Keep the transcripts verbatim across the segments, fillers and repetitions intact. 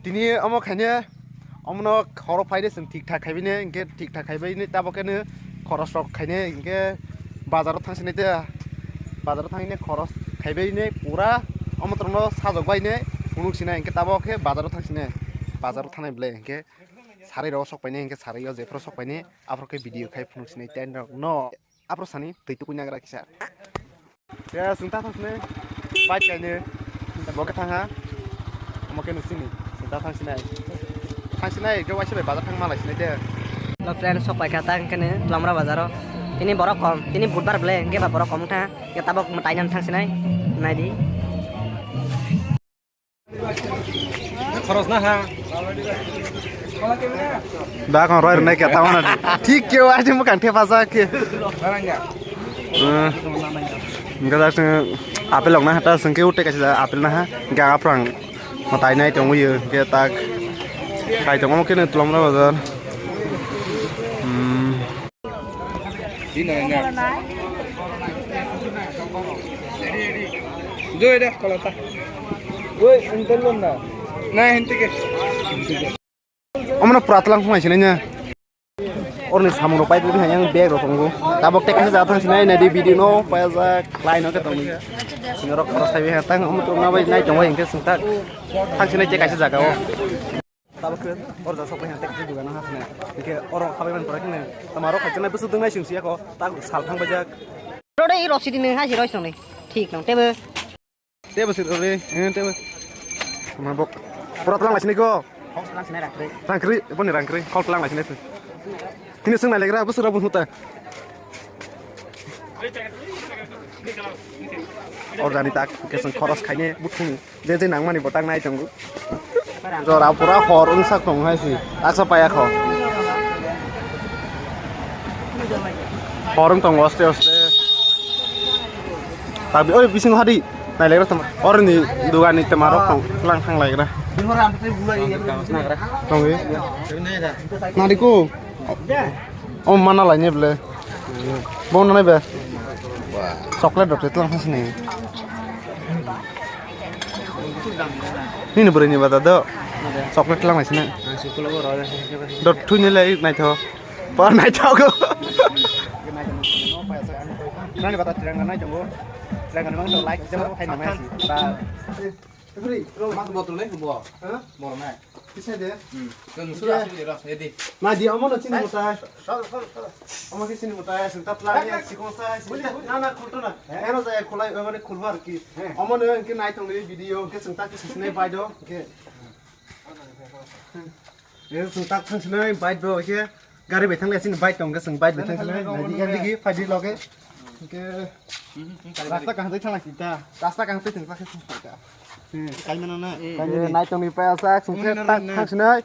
Tini omo khaine, omono khoro phaine chwng thik thak khaibaine, hinkhe thik thak khaibaine tabok khe no khoros rok khaine, hinkhe bazaro thangsinai de, bazaro thangine khoros khaibaine pura omo torokno sajok baine phunuk sinai, hinkhe tabok khe bazaro thangsinai, bazaro thangnai ble, hinkhe sarai rok sok paine, hinkhe sarai o jephuru sok paine, aphuru khe video khai phunuk sinai ten rok no. Aphuru sani twi tukui nagra kisa. Ya, sungta thang sini. Bike kaini. Bo khe thang ha. Omo khe nusini. Sungta thang sinai. Thang sinai, khe waisa bai bazar thang malai sinai de. Hello friends, sok pai kha ta hwnkhe ni Lamra bazaro. Tini borok kom, tini budbar ble, hwnkhe ba borok kom wngkha. Hwnkhe tabok mwtai nang thang sinai. Nai di. Khoros na ha. Ba kon roi rwnai khe tamo na. Thik khe o aje mwkhang thepajak khe. Barangya. Eh, hwnkhe da chwng apple rok na ha ta chwng khe utai kaisa apple na ha. Hwnkhe aphuru ang mwtai nai tongwi hwnkhe tak kai tongo khe no Lamra bazar. Hmm. Omono pura tlang khunai sinai nya. Orni samung rok pai puri hai yang bag rok tongo. Tabok tei kaisa jaga thang sinai nai di video no paya jak lai no khe tongwi. Sini rok khoro sai bai tang omo tong na bai nai tong bai hwnkhe sung tak. Thang sinai tei kaisa jaga o. Tabuk khe oro ja sok bai hwnka tei kaisa dogano ha hwnwi. Hwnkhe oro habai man pore kheno tamo rok khaijak nai bwswk dwng nai chwng si ya kho tak sal thang bai jak. Rode i rosidi nung ha si roi song nai. Thik nang tebo. Tebo si rode, eh tebo. Ma bok. Pura tlang lai sini ko. Khok tlang sinai rang kwrwi. Rang kwrwi, boni rang kwrwi. Khok tlang lai sini. Tini swng nai legra bwswk rok bwswk ta. Orjani tak, hwnkhe chwng khoros khaine buthung je je nangmani bo tak nai tongo. Jora pura hor wngsak tongo hai si, taksa paya kho. Hor wng tongo oste oste. Tabi oi bising hadi, nai legra tama. Orni dugani tama rok tong, tlang thang legra. Tongwi. Nadi ko. O mana lai ni ble. Bo nai be. Chocolate rok tlang thang sini. Nini bwrwi ni bata do. Chocolate tlang lai sini. Do thui ni lai nai tho. Por nai tho go. Nani bata tirang nai tongo. Tirang nai mang to like jabo khai nai si. Ba. Mas botol le bo. Ha? Bor nai. Kisai de? Hmm. Nung sura asli ro, edi. Nai di omo no chini mutai. Sor, sor, sor. Omo ke chini mutai, sung ta plan ya, sikon sa, sung ta, na, na, khulto na. Eno jaya khulai, mane khulbar ki. Omo no ke nai tong ni video, ke sung ta ke sisne bai do, ke. Eno sung ta thang sisne bai do, ke. Gari bai thang le chini bike tong ke chwng bike bai thang le nai di yang digi phai di loge. Ke rasta kaham tei thang la kita. Rasta kaham tei thang sa ke thang ta. Kai mano na. Kai nai tong ni pa sa chwng ke tak thang sinai.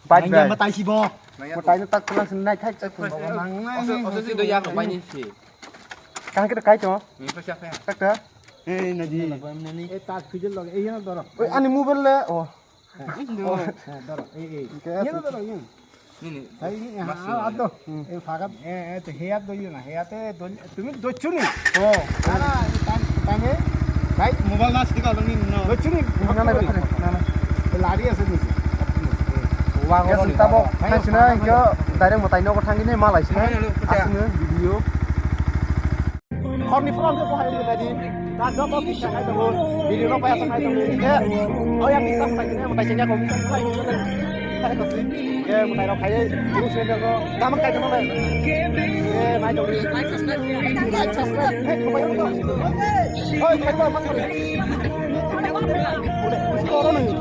Bike bai. Matai si bo. Matai tak thang sinai khai chak thang bo nang nai. Oso oso si do yak bai ni si. Kaham ke kai to. Ni pa sa pa. Tak ta. Eh nai di. Eh tak phijil loge. Eh ya doro. Oi ani mobile le. Oh. Doro, eh, eh. Iya, doro, iya. Nini. Saya ini, ah, ato. Eh, fakat, eh, eh, te, heya do, iya na, heya te, do, tumi do chuni. Oh. Ana, tan, tane, kai, mobile na sidi kalau ni, no. Do chuni, na, na, na, na. Lari ase ni. Wa, ya, sing tabo, thang sini, yo, direct mo taino ko thang ini, malai sini. Asli video. Khorni phone khe bo hai wngwi nai di. Da joto kisa khai tongo. Video no paya sa khai tongo. Khe o yang kisa khai tongo. Mo taisa nya ko khai tongo. Khai tongo. Khe mo tairok khai. Guru se ko. Tamo khai tongo. Khe nai tongo. Like subscribe. Like subscribe. Hey, kho bai tongo. Oi, khai tongo.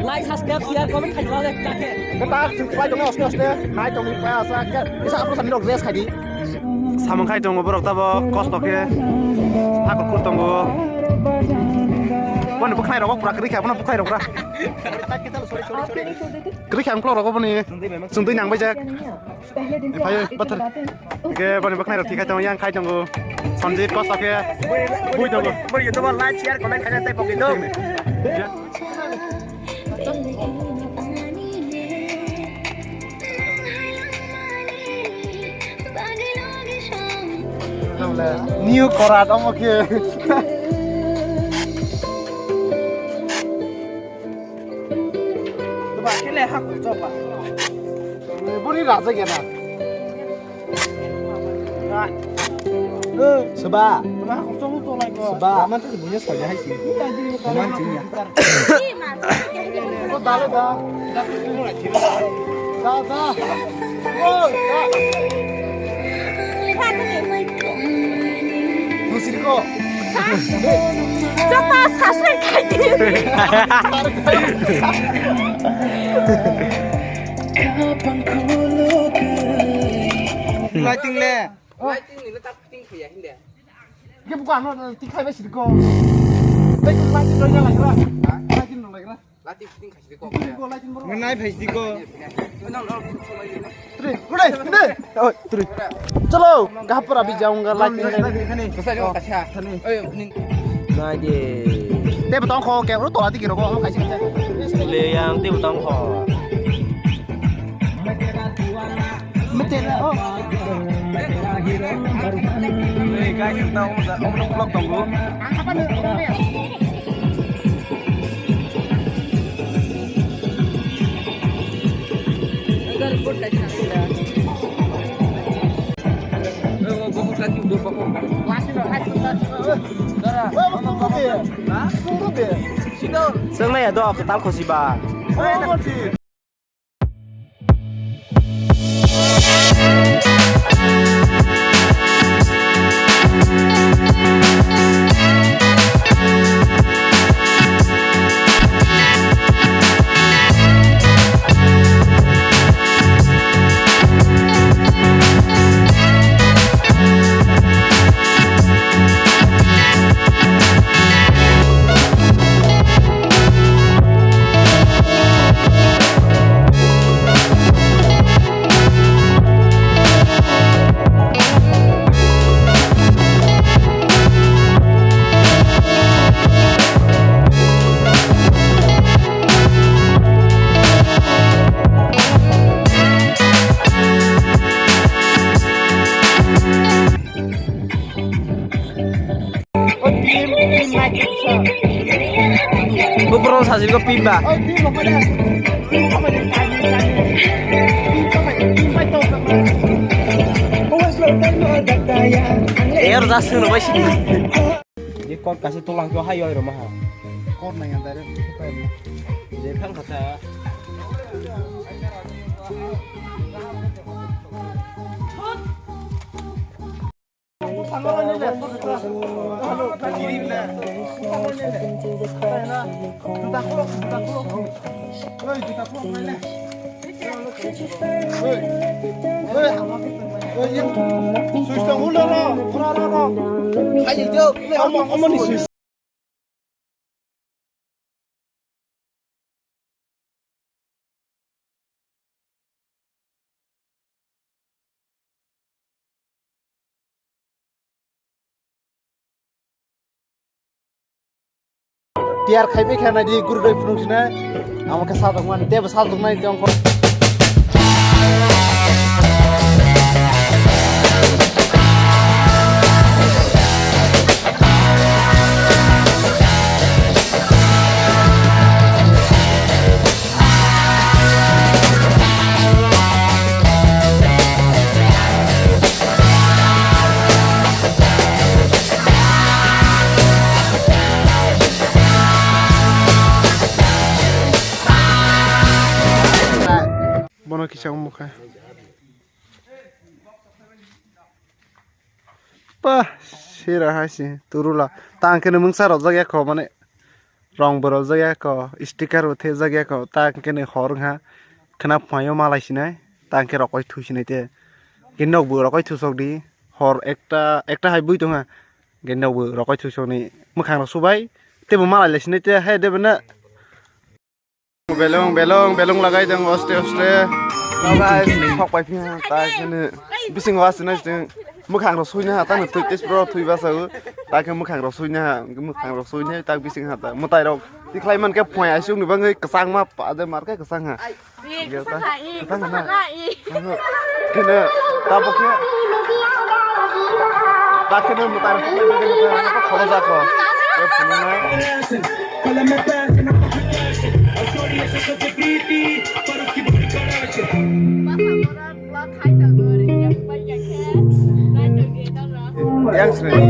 Like, subscribe, share, comment khai tongo. Khe ta khai tongo. Oste oste. Nai tongo. Paya sa khe. Kisa apro sa ni rok rest khai di. Samung khai tongo borok tabo kosto khe. Hakur kur tongo. Bono bwkhnai rok pura kwrwi kha, bono bwkhnai rok pura. Kwrwi kha ang klok rok boni. Chwng twi nang bai jak. Phaio bathar. Khe boni bwkhnai rok thik khai tongo, yang khai tongo. Sanjit kosto khe. Bui tongo. Bui tongo, like, share, comment khai tei pokito. New korat omo khe. Kele hak chopa. Bori raja gena. Soba. Soba. Raman tu punya saja hai sih. Raman sih ya. Ko dale da. Da da. Oi, da. Musirko. Joto subscribe khai di. Lighting le. Lighting ni le tak ting khaya hinde. Ke buka ano ting khai ba sirko. Lighting roi na lagra. Lighting no lagra. Nai phai sidi ko. Tri, gudai, gudai. Oh, tri. Chalo, gahapura bi jaunga, lighting. Nai de. Tebo tong kho, ke ro tola digi rogo, kaisa kaisa. Le yang tebo tong kho. Mete na, oh. Hey guys, kita umur umur vlog tunggu. Swngnai ya do, kwtal khosi ba. Buphuru sajwk pimba. Er jaswk rwbai sidi. Ni kot kaisa tulang khe hai oi rwma ha. Kot nai ang direct. Je thang kha ta. Tiyar khai bai khe nai di guru roi phunuk sinai. Amo khe sajak mani, tebo sajak nai tong kho. Bono kisa wngmukha. Pa, sira hai se, turula. Tang kene mungsa rojak ya kho, mane rong bo rojak ya kho, sticker bo thepjak ya kho. Tang kene hor wngha, khna phuaio malai sinai, tang khe rokoi thu sinai te. Khe nok bo rokoi thusok di, hor ekta, ekta hai bui tongha. Khe nok bo rokoi thusok ni mwkhang rok subai, tebo malai lai sinai te, hai de bana. Belong, belong, belong lagai tong oste, oste. Guys, sok pai phiya, ta kene bising was na sing. Mwkhang rok suina ha, ta no twi test bro twi basa u. Ta khe mwkhang rok suina ha, mwkhang rok suina ta bising ha ta. Mwtai rok tikhlai man khe phoi aisuk ni bangwi kwchang ma pa de mar khe kwchang ha. Kwchang ha na. Kene, ta bo khe. Ta kene mwtai rok tikhlai man khe kwchang ha, ta khoro ja kho. Khe phunuknai. Follow me back and I'm a passion. A shorty, a sense of dignity. Yang sini.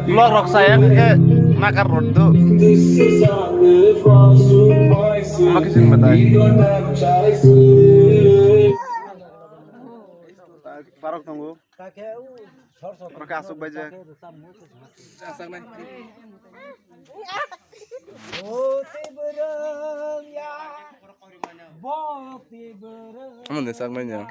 Vlog rok saya ke nakar road tu. Makin sini betai. Parok tunggu. Oke, asuk baja. Amo ni sak nanya.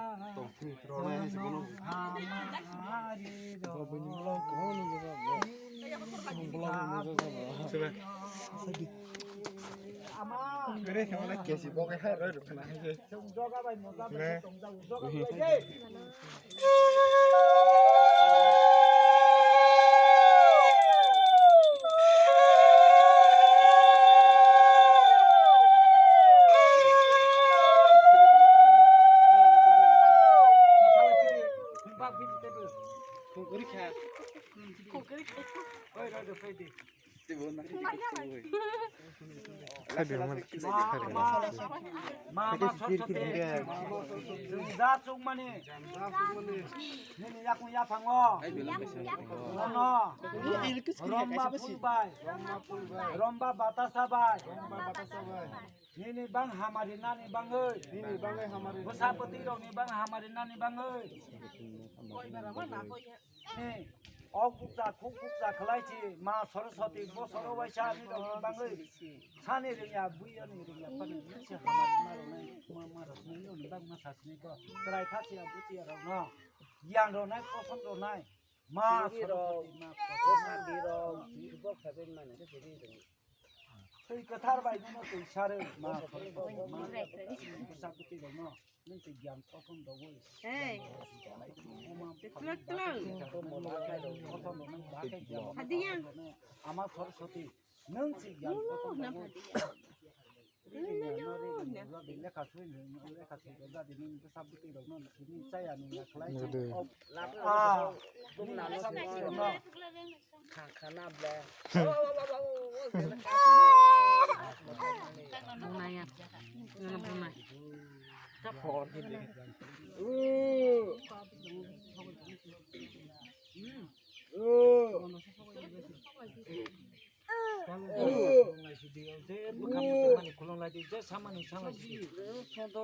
Mama, mama, jat chukmani. Nini yakung yaphango. Nono. Romba phul bai. Romba batasa bai. Nini bang hamari nani bangoi. Bwsa bwtwi rokni bang hamari nani bangoi. Ni, ok bukcha, khuk bukcha khlai si, ma Saraswati bosoro waisa ni rok ni bangwi. Sani rwngya, buya ni rwngya, pani ni se hamari ma rok nai, ma, ma rok nai, nini bang ma sasini ko. Chwrai kha siya, buchiya rok no. Giyan rok nai, kosom rok nai. Ma Saraswati, ma Saraswati. Twi kwthar bai nono twi sarwi ma bwsa bwtwi rokno nwng twi giyan kosom rwui. Hey. Twklwk twlwk. Kosom rwui. Hadiya. Ama Saraswati nwng twi giyan kosom rwui. Lekha swi, lekha swi jadi nwng bwsa bwtwi rokno tini chaya nwng ya khlai. Ah.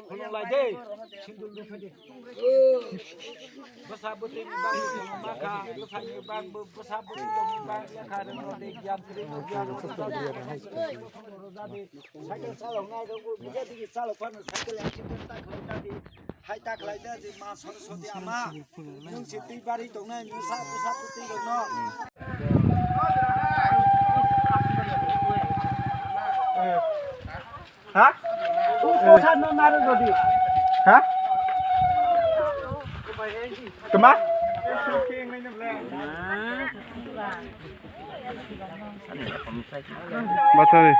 Khulumlai de, sindul rwkha de. Bwsa bwtwi ni bang bwsa ni bang bwsa bwtwi ni bang lekha rwngno de, giyan kwrwngno giyan rwngno de. Cycle chalok nai rwgo, bwsa digi chalok phano cycle accident ta khlai ta di. Hai ta khlai ta di, ma Saraswati ama. Nwng se twi bari tongnai, nwng sa bwsa bwtwi rokno. Ha? Posa no naru godi. Ha? Kema? Bathari.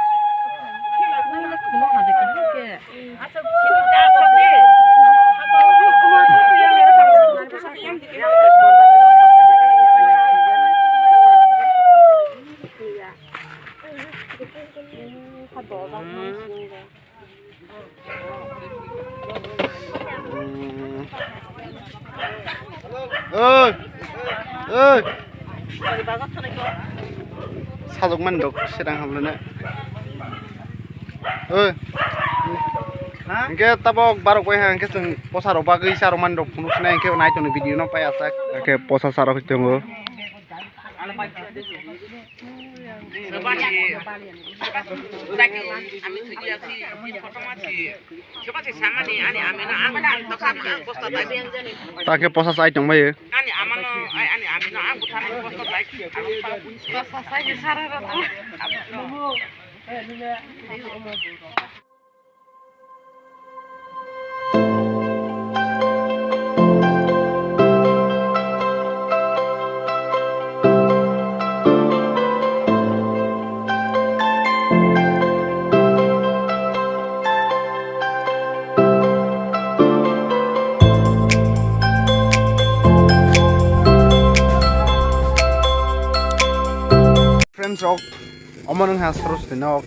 Oi! Oi! Sajok mani dok sedang hamlana. Oi! Hingke tabok barok bai hingke chwng posa rok bagwi charok mani rok phunuk sinai hingke nai tongni video no pai asak. Hingke posa charok tongo. Takhe posa chai tongbaio. Friends rok, omo nung ha Saraswati nok.